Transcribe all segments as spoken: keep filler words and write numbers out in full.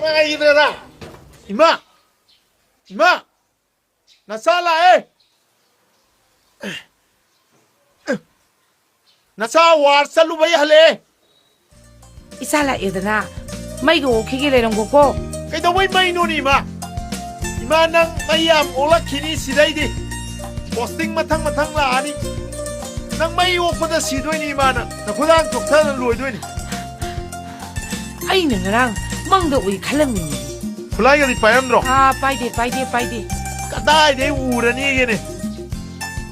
ꯉꯥꯏꯈꯤꯗ꯭ꯔꯦꯗ꯫ ꯏꯃꯥ! ꯏꯃꯥ! ꯅꯆꯥ ꯂꯥꯛꯑꯦ! ꯅꯆꯥ ꯋꯥꯔ ꯆꯠꯂꯨꯕꯩ ꯍꯜꯂꯛꯑꯦ! ꯏꯆꯥ ꯂꯥꯛꯑꯦꯗꯅ, ꯃꯩꯒ ꯑꯣꯛꯈꯤꯒꯦ ꯂꯩꯔꯝꯒꯣꯀꯣ꯫ ꯀꯩꯗꯧꯕꯩ ꯃꯩꯅꯣꯅꯦ, ꯏꯃꯥ? ꯏꯃꯥ, ꯅꯪ ꯃꯩ ꯌꯥꯝ ꯑꯣꯛꯂꯛꯈꯤꯅꯤ ꯁꯤꯗꯩꯗꯤ꯫ ꯄꯣꯁꯇꯤꯡ ꯃꯊꯪ ꯃꯊꯪ ꯂꯥꯛꯑꯅꯤ꯫ ꯅꯪ ꯃꯩ ꯑꯣꯛꯄꯗ ꯁꯤꯗꯣꯏꯅꯤ, ꯏꯃꯥ, ꯅꯪ꯫ ꯅꯈꯨꯗꯥꯡ ꯆꯣꯛꯊꯅ ꯂꯣꯏꯗꯣꯏꯅꯤ꯫ ꯑꯩꯅ ꯉꯔꯥꯡ ꯃꯪꯗ ꯎꯏ ꯈꯜꯂꯝꯃꯤꯅꯤ꯫ ꯈꯨꯠꯂꯥꯏꯒꯗꯤ ꯄꯥꯏꯔꯝꯗ꯭ꯔꯣ? ꯑꯥ, ꯄꯥꯏꯗꯦ, ꯄꯥꯏꯗꯦ, ꯄꯥꯏꯗꯦ꯫ ꯀꯗꯥꯏꯗꯩ ꯎꯔꯅꯤꯒꯦꯅꯦ?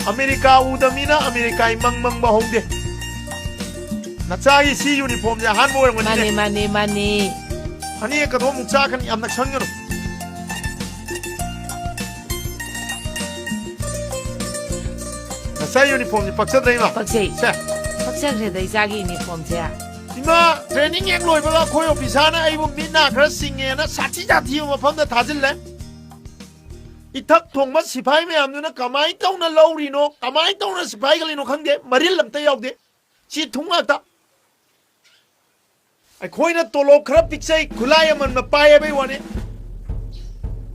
ꯑꯃꯦꯔꯤꯀꯥ ꯎꯗꯕꯅꯤꯅ ꯑꯃꯦꯔꯤꯀꯥꯒꯤ ꯃꯪ ꯃꯪꯕ ꯍꯧꯗꯦ꯫ ꯅꯆꯥꯒꯤ ꯁꯤ ꯌꯨꯅꯤꯐꯣꯔꯝꯁꯦ ꯑꯍꯥꯟꯕ ꯑꯣꯏꯔꯝꯒꯅꯤꯅꯦ꯫ ꯃꯥꯅꯦ, ꯃꯥꯅꯦ, ꯃꯥꯅꯦ꯫ ꯐꯅꯦꯛꯀꯗꯣ ꯑꯃꯨꯛ ꯆꯥꯛꯀꯅꯤ, ꯌꯥꯝ ꯅꯛꯁꯟꯒꯅꯨ꯫ ꯅꯆꯥ ꯌꯨꯅꯤꯐꯣꯔꯝꯁꯦ ꯄꯛꯆꯗ꯭ꯔꯦ, ꯏꯃꯥ꯫ ꯄꯛꯆꯩ꯫ ꯁꯦ꯫ ꯄꯛꯆꯈ꯭ꯔꯦꯗ ꯏꯆꯥꯒꯤ ꯌꯨꯅꯤꯐꯣꯔꯝꯁꯦ꯫ ꯏꯃꯥ, ꯇ꯭ꯔꯦꯅꯤꯡ ꯍꯦꯛ ꯂꯣꯏꯕꯒ ꯑꯩꯈꯣꯏ ꯑꯣꯐꯤꯁꯥꯔꯅ ꯑꯩꯕꯨ ꯃꯤꯠ ꯅꯥ ꯈꯔ ꯁꯤꯡꯉꯦꯅ ꯁꯥꯊꯤ ꯁꯥꯊꯤꯕ ꯃꯐꯝꯗ ꯊꯥꯖꯤꯜꯂꯦ꯫ ꯏꯊꯛ ꯊꯣꯡꯕ ꯁꯤꯐꯥꯏ ꯃꯌꯥꯝꯗꯨꯅ ꯀꯃꯥꯏꯅ ꯇꯧꯅ ꯂꯧꯔꯤꯅꯣ, ꯀꯃꯥꯏꯅ ꯇꯧꯅ ꯁꯤꯐꯥꯏ ꯈꯜꯂꯤꯅꯣ ꯈꯪꯗꯦ, ꯃꯔꯤꯜ ꯑꯝꯇ ꯌꯥꯎꯗꯦ꯫ ꯆꯤ ꯊꯨꯡ ꯉꯥꯛꯇ꯫ ꯑꯩꯈꯣꯏꯅ ꯇꯣꯂꯣꯞ ꯈꯔ ꯄꯤꯛꯆꯩ, ꯈꯨꯠꯂꯥꯏ ꯑꯃꯟꯕ ꯄꯥꯏ ꯍꯥꯏꯕꯩ ꯋꯥꯅꯤ꯫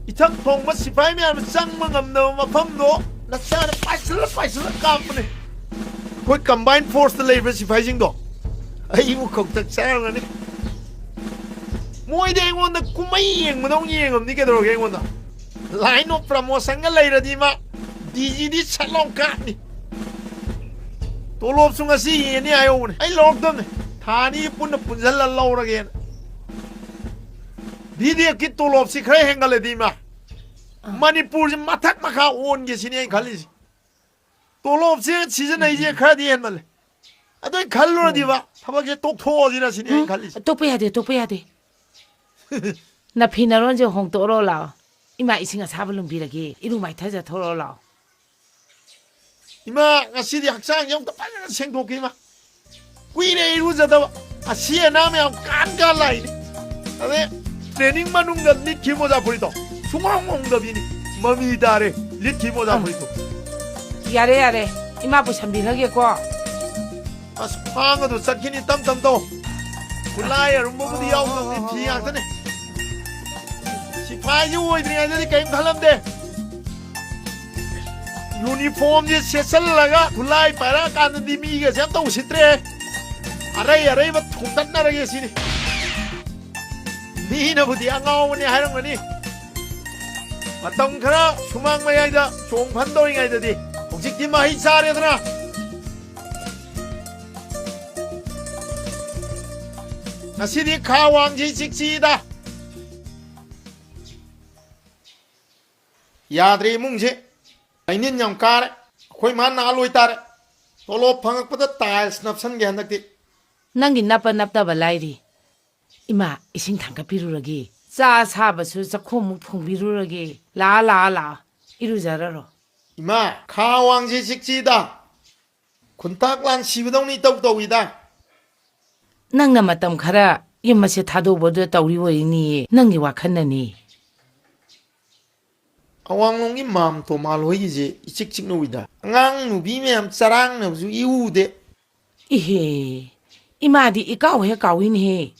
ꯏꯊꯛ ꯊꯣꯡꯕ ꯁꯤꯐꯥꯏ ꯃꯌꯥꯝꯅ ꯆꯪꯕ ꯉꯝꯗꯕ ꯃꯐꯝꯗꯣ ꯅꯆꯥꯅ ꯄꯥꯏꯁꯤꯜꯂ ꯄꯥꯏꯁꯤꯜꯂ ꯀꯥꯞꯄꯅꯦ꯫ ꯑꯩꯈꯣꯏ ꯀꯝꯕꯥꯏꯟ ꯐꯣꯔꯁꯇ ꯂꯩꯕ ꯁꯤꯐꯥꯏꯁꯤꯡꯗꯣ ꯑꯩꯕꯨ ꯈꯧꯇꯛ ꯆꯥꯔꯝꯒꯅꯤ꯫ ꯃꯣꯏꯗꯤ ꯑꯩꯉꯣꯟꯗ ꯀꯨꯝꯍꯩ ꯌꯦꯡꯕꯗꯧ ꯌꯦꯡꯉꯝꯅꯤ ꯀꯩꯗꯧꯔꯒꯦ ꯑꯩꯉꯣꯟꯗ꯫ ꯂꯥꯏꯟ ꯑꯣꯐ ꯄ꯭ꯔꯃꯣꯁꯟꯒ ꯂꯩꯔꯗꯤ ꯃꯥ ꯗꯤ ꯖꯤꯗꯤ ꯁꯠ ꯂꯥꯎ ꯀꯥꯞꯅꯤ꯫ ꯇꯣꯂꯣꯞꯁꯨ ꯉꯁꯤ ꯍꯦꯟꯅꯤ ꯍꯥꯏꯍꯧꯕꯅꯦ꯫ ꯑꯩ ꯂꯧꯔꯛꯇꯕꯅꯦ꯫ ꯊꯥ ꯑꯅꯤꯒꯤ ꯄꯨꯟꯅ ꯄꯨꯟꯁꯤꯜꯂ ꯂꯧꯔꯒꯦꯅ꯫ ꯚꯤ ꯗꯤ ꯑꯦꯐꯀꯤ ꯇꯣꯂꯣꯞꯁꯤ ꯈꯔ ꯍꯦꯟꯒꯠꯂꯗꯤ ꯏꯃꯥ, ꯑꯥ꯫ ꯃꯅꯤꯄꯨꯔꯁꯤ ꯃꯊꯛ ꯃꯈꯥ ꯑꯣꯟꯒꯦ ꯁꯤꯅꯤ ꯑꯩ ꯈꯜꯂꯤꯁꯦ꯫ ꯇꯣꯂꯣꯞꯁꯦ ꯁꯤꯖꯤꯟꯅꯩꯁꯦ ꯎꯝ꯫ ꯈꯔꯗꯤ ꯍꯦꯟꯃꯜꯂꯦ꯫ ꯑꯗꯨ ꯑꯩ ꯈꯜꯂꯨꯔꯗꯤꯕ, ꯎꯝ꯫ ꯊꯕꯛꯁꯦ ꯇꯣꯛꯊꯣꯛꯑꯁꯤꯔ ꯁꯤꯅꯤ ꯑꯩ ꯎꯝ꯫ ꯈꯜꯂꯤꯁꯦ꯫ ꯇꯣꯛꯄ ꯌꯥꯗꯦ, ꯇꯣꯛꯄ ꯌꯥꯗꯦ꯫ ꯅꯐꯤ ꯅꯔꯣꯟꯁꯦ ꯍꯣꯡꯇꯣꯛꯑꯔꯣ ꯂꯥꯛꯑꯣ꯫ ꯏꯃꯥ ꯏꯁꯤꯡ ꯑꯁꯥꯕ ꯂꯨꯝꯕꯤꯔꯒꯦ꯫ ꯏꯔꯨ ꯃꯥꯏꯊꯖ ꯊꯣꯛꯂꯛꯑꯣ ꯂꯥꯛꯑꯣ꯫ ꯏꯃꯥ, ꯉꯁꯤꯗꯤ ꯍꯛꯆꯥꯡꯁꯦ ꯑꯝꯇ ꯐꯖꯅ ꯁꯦꯡꯗꯣꯛꯀꯦ, ꯏꯃꯥ꯫ ꯀꯨꯏꯔꯦ ꯏꯔꯨꯖꯗꯕ꯫ ꯑꯁꯤ ꯑꯅꯥ ꯃꯌꯥꯝ ꯀꯥꯟ ꯀꯥꯟ ꯂꯥꯛꯏꯅꯤ꯫ ꯑꯗꯩ ꯇ꯭ꯔꯦꯅꯤꯡ ꯃꯅꯨꯡꯗ ꯂꯤꯠꯈꯤꯕ ꯃꯣꯖꯥ ꯐꯨꯔꯤꯠꯇꯣ ꯁꯨꯡꯍꯣꯡ ꯍꯣꯡꯗꯕꯤꯅꯤ꯫ ꯃꯃꯤ ꯇꯥꯔꯦ, ꯂꯤꯠꯈꯤꯕ ꯃꯣꯖꯥ ꯑꯥ꯫ ꯐꯨꯔꯤꯠꯇꯣ꯫ ꯌꯥꯔꯦ, ꯌꯥꯔꯦ꯫ ꯏꯃꯥ ꯄꯨꯁꯟꯕꯤꯈ꯭ꯔꯒꯦꯀꯣ꯫ ꯑꯁ, ꯈ꯭ꯋꯥꯡ ꯑꯗꯨ ꯆꯠꯈꯤꯅꯤ ꯇꯝ ꯇꯝ ꯇꯧ꯫ ꯈꯨꯠꯂꯥꯏ ꯑꯔꯨꯝꯕꯕꯨꯗꯤ ꯌꯥꯎꯗꯕꯅꯤ, ꯐꯤ ꯉꯥꯛꯇꯅꯦ꯫ ꯐꯥꯏꯁꯦ ꯑꯣꯏꯗ꯭ꯔꯤꯉꯩꯗꯗꯤ ꯀꯔꯤꯝ ꯈꯜꯂꯝꯗꯦ꯫ ꯌꯨꯅꯤꯐꯣꯔꯝꯁꯦ ꯁꯦꯠꯆꯜꯂꯒ ꯈꯨꯠꯂꯥꯏ ꯄꯥꯏꯔꯛꯑꯀꯥꯟꯗꯗꯤ ꯃꯤꯒꯁꯦ ꯑꯝꯇ ꯎꯁꯤꯠꯇ꯭ꯔꯦ꯫ ꯑꯔꯩ ꯑꯔꯩꯕ ꯊꯣꯡꯗꯠꯅꯔꯒꯦ ꯁꯤꯅꯤ꯫ ꯃꯤꯅꯕꯨꯗꯤ ꯑꯉꯥꯎꯕꯅꯤ ꯍꯥꯏꯔꯝꯒꯅꯤ꯫ ꯃꯇꯝ ꯈꯔ ꯁꯨꯃꯥꯡ ꯃꯌꯥꯏꯗ ꯆꯣꯡ ꯐꯟ ꯇꯧꯔꯤꯉꯩꯗꯗꯤ, ꯍꯧꯖꯤꯛꯇꯤ ꯃꯍꯩ ꯆꯥꯔꯦꯗꯅ꯫ ꯉꯁꯤꯗꯤ ꯈꯥ ꯋꯥꯡꯁꯤ ꯆꯤꯛꯁꯤꯗ꯫ ꯌꯥꯗ꯭ꯔꯦ ꯏꯃꯨꯡꯁꯦ꯫ ꯂꯩꯅꯤꯟ ꯌꯥꯝ ꯀꯥꯔꯦ꯫ ꯑꯩꯈꯣꯏ ꯃꯥ ꯅꯥ ꯂꯣꯏꯇꯥꯔꯦ꯫ ꯇꯣꯂꯣꯞ ꯐꯪꯉꯛꯄꯗ ꯇꯥꯏꯜꯁ ꯅꯞꯁꯟꯒꯦ ꯍꯟꯗꯛꯇꯤ꯫ ꯅꯪꯒꯤ ꯅꯞꯄ ꯅꯞꯇꯕ ꯂꯥꯏꯔꯤ꯫ ꯏꯃꯥ, ꯏꯁꯤꯡ ꯊꯥꯡꯒꯠꯄꯤꯔꯨꯔꯒꯦ꯫ ꯆꯥ ꯑꯁꯥꯕꯁꯨ ꯆꯥꯛꯈꯣꯝꯃꯨꯛ ꯊꯣꯡꯕꯤꯔꯨꯔꯒꯦ꯫ ꯂꯥꯛꯑꯣ, ꯂꯥꯛꯑꯣ, ꯂꯥꯛꯑꯣ꯫ ꯏꯔꯨꯖꯔꯔꯣ꯫ ꯏꯃꯥ, ꯈꯥ ꯋꯥꯡꯁꯤ ꯆꯤꯛꯁꯤꯗ꯫ ꯈꯨꯟꯇꯥꯛ ꯂꯥꯟ ꯁꯤꯕꯗꯧꯅ ꯏꯇꯧ ꯇꯧꯏꯗ꯫ ꯅꯪꯅ ꯃꯇꯝ ꯈꯔ ꯌꯨꯝ ꯑꯁꯦ ꯊꯥꯗꯣꯛꯄꯗꯨꯗ ꯇꯧꯔꯤ ꯑꯣꯏꯔꯤꯅꯤꯌꯦ, ꯅꯪꯒꯤ ꯋꯥꯈꯜꯅꯅꯤ꯫ ꯑꯋꯥꯡꯂꯣꯝꯒꯤ ꯃꯥꯝ ꯇꯣꯃꯥꯜ ꯍꯣꯏꯒꯤꯁꯦ ꯏꯆꯤꯛ ꯆꯤꯛꯅ ꯎꯏꯗ꯫ ꯑꯉꯥꯡ ꯅꯨꯕꯤ ꯃꯌꯥꯝ ꯆꯔꯥꯡꯅꯕꯁꯨ ꯏꯎ ꯎꯗꯦ꯫ ꯏꯍꯦ, ꯏꯃꯥꯗꯤ ꯏꯀꯥꯎ ꯍꯦꯛ ꯀꯥꯎꯏꯅꯦꯍꯦ꯫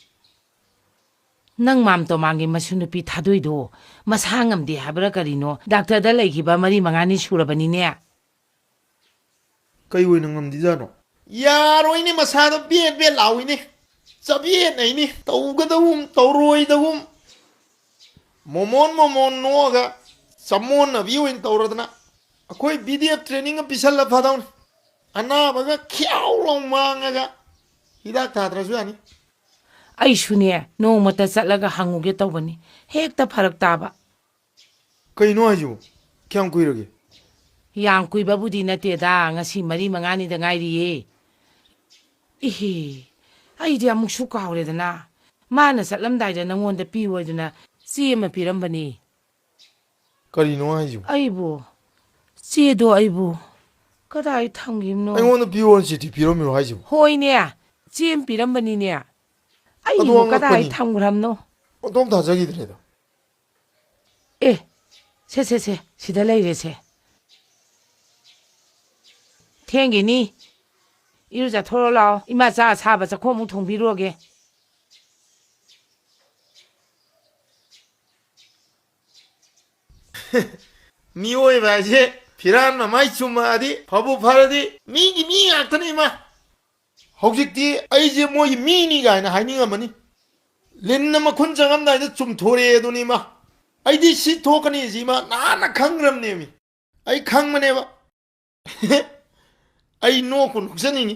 ꯅꯪ ꯃꯥꯝ ꯇꯣꯃꯥꯟꯒꯤ ꯃꯁꯨ ꯅꯨꯄꯤ ꯊꯥꯗꯣꯏꯗꯣ ꯃꯁꯥ ꯉꯝꯗꯦ ꯍꯥꯏꯕ꯭ꯔꯥ ꯀꯔꯤꯅꯣ? ꯗꯥꯛꯇꯔꯗ ꯂꯩꯈꯤꯕ ꯃꯔꯤ ꯃꯉꯥꯅꯤ ꯁꯨꯔꯕꯅꯤꯅꯦ꯫ ꯀꯩ ꯑꯣꯏꯅ ꯉꯝꯗꯤꯖꯥꯠꯅꯣ? ꯌꯥꯔꯣꯏꯅꯦ, ꯃꯁꯥꯗꯣ ꯕꯦꯠ ꯕꯦꯠ ꯂꯥꯎꯏꯅꯦ꯫ ꯆꯕꯦꯠꯅꯩꯅꯦ, ꯇꯧꯒꯗꯧꯒꯨꯝ ꯇꯧꯔꯣꯏꯗꯧꯒꯨꯝ꯫ ꯃꯣꯃꯣꯟ ꯃꯣꯃꯣꯟ ꯅꯣꯛꯑꯒ ꯆꯃꯣꯟꯅꯕꯤ ꯑꯣꯏꯅ ꯇꯧꯔꯗꯅ꯫ ꯑꯩꯈꯣꯏ ꯕꯤ ꯗꯤ ꯑꯦꯐ ꯇ꯭ꯔꯦꯅꯤꯡ ꯑꯃ ꯄꯤꯁꯜꯂ ꯐꯗꯧꯅꯤ꯫ ꯑꯅꯥꯕꯒ ꯈ꯭ꯌꯥꯎ ꯂꯥꯎ ꯃꯥꯡꯉꯒ ꯍꯤꯗꯥꯛ ꯊꯥꯗ꯭ꯔꯁꯨ ꯌꯥꯅꯤ꯫ ꯑꯩꯁꯨꯅꯦ, ꯅꯣꯡꯃꯇ ꯆꯠꯂꯒ ꯍꯪꯉꯨꯒꯦ ꯇꯧꯕꯅꯤ, ꯍꯦꯛꯇ ꯐꯔꯛ ꯇꯥꯕ꯫ ꯀꯩꯅꯣ ꯍꯥꯏꯁꯤꯕꯨ? ꯀꯌꯥꯝ ꯀꯨꯏꯔꯒꯦ? ꯌꯥꯝ ꯀꯨꯏꯕꯕꯨꯗꯤ ꯅꯠꯇꯦꯗ, ꯉꯁꯤ ꯃꯔꯤ ꯃꯉꯥꯅꯤꯗ ꯉꯥꯏꯔꯤꯌꯦ꯫ ꯏꯍꯦ, ꯑꯩꯗꯤ ꯑꯃꯨꯛꯁꯨ ꯀꯥꯎꯔꯦꯗꯅ꯫ ꯃꯥꯅ ꯆꯠꯂꯝꯗꯥꯏꯗ ꯅꯪꯉꯣꯟꯗ ꯄꯤꯌꯨ ꯍꯥꯏꯗꯅ ꯆꯦ ꯑꯃ ꯄꯤꯔꯝꯕꯅꯤ꯫ ꯀꯔꯤꯅꯣ ꯍꯥꯏꯁꯤꯕꯨ? ꯑꯩꯕꯨ, ꯆꯦꯗꯣ ꯑꯩꯕꯨ ꯀꯗꯥꯏ ꯊꯝꯈꯤꯕꯅꯣ? ꯑꯩꯉꯣꯟꯗ ꯄꯤꯌꯣꯅ ꯆꯤꯊꯤ ꯄꯤꯔꯝꯃꯤꯔꯣ ꯍꯥꯏꯁꯤꯕꯨ? ꯍꯣꯏꯅꯦ, ꯆꯦ ꯑꯃ ꯄꯤꯔꯝꯕꯅꯤꯅꯦ꯫ ꯑꯗꯨ ꯑꯩꯕꯨ ꯀꯗꯥꯏ ꯑꯉꯛꯄꯅꯤ꯫ ꯊꯝꯈ꯭ꯔꯕꯅꯣ? ꯑꯣꯟꯊꯣꯛ ꯊꯥꯖꯈꯤꯗ꯭ꯔꯦꯗ꯫ ꯑꯦ, ꯁꯦ, ꯁꯦ, ꯁꯦ, ꯁꯤꯗ ꯂꯩꯔꯦꯁꯦ꯫ ꯊꯦꯡꯈꯤꯅꯤ꯫ ꯏꯔꯨꯖꯊꯣꯔꯣ ꯂꯥꯛꯑꯣ꯫ ꯏꯃꯥ ꯆꯥ ꯑꯁꯥꯕ ꯆꯥꯛꯈꯣꯝꯃꯨꯛ ꯊꯣꯡꯕꯤꯔꯨꯔꯒꯦ꯫ ꯃꯤꯑꯣꯏꯕ ꯍꯥꯏꯁꯦ ꯐꯤꯔꯥꯟ ꯃꯃꯥꯏ ꯆꯨꯝꯃꯛꯑꯗꯤ, ꯐꯕꯨ ꯐꯔꯗꯤ ꯃꯤꯒꯤ ꯃꯤ ꯉꯥꯛꯇꯅꯤ ꯏꯃꯥ꯫ ꯍꯧꯖꯤꯛꯇꯤ ꯑꯩꯁꯦ ꯃꯣꯏꯒꯤ ꯃꯤꯅꯤ ꯀꯥꯏꯅ ꯍꯥꯏꯅꯤꯡꯉꯝꯃꯅꯤ꯫ ꯂꯤꯟꯅ ꯃꯈꯨꯟ ꯆꯪꯉꯝꯗꯥꯏꯗ ꯆꯨꯝꯊꯣꯔꯛꯑꯦ ꯑꯗꯨꯅꯤ ꯏꯃꯥ꯫ ꯑꯩꯗꯤ ꯁꯤ ꯊꯣꯛꯀꯅꯤ ꯁꯤ ꯏꯃꯥ ꯅꯍꯥꯟꯅ ꯈꯪꯈ꯭ꯔꯕꯅꯦꯃꯤ꯫ ꯑꯩ ꯈꯪꯕꯅꯦꯕ꯫ ꯑꯩ ꯅꯣꯛꯄꯨ ꯅꯣꯛꯆꯅꯤꯡꯉꯤ꯫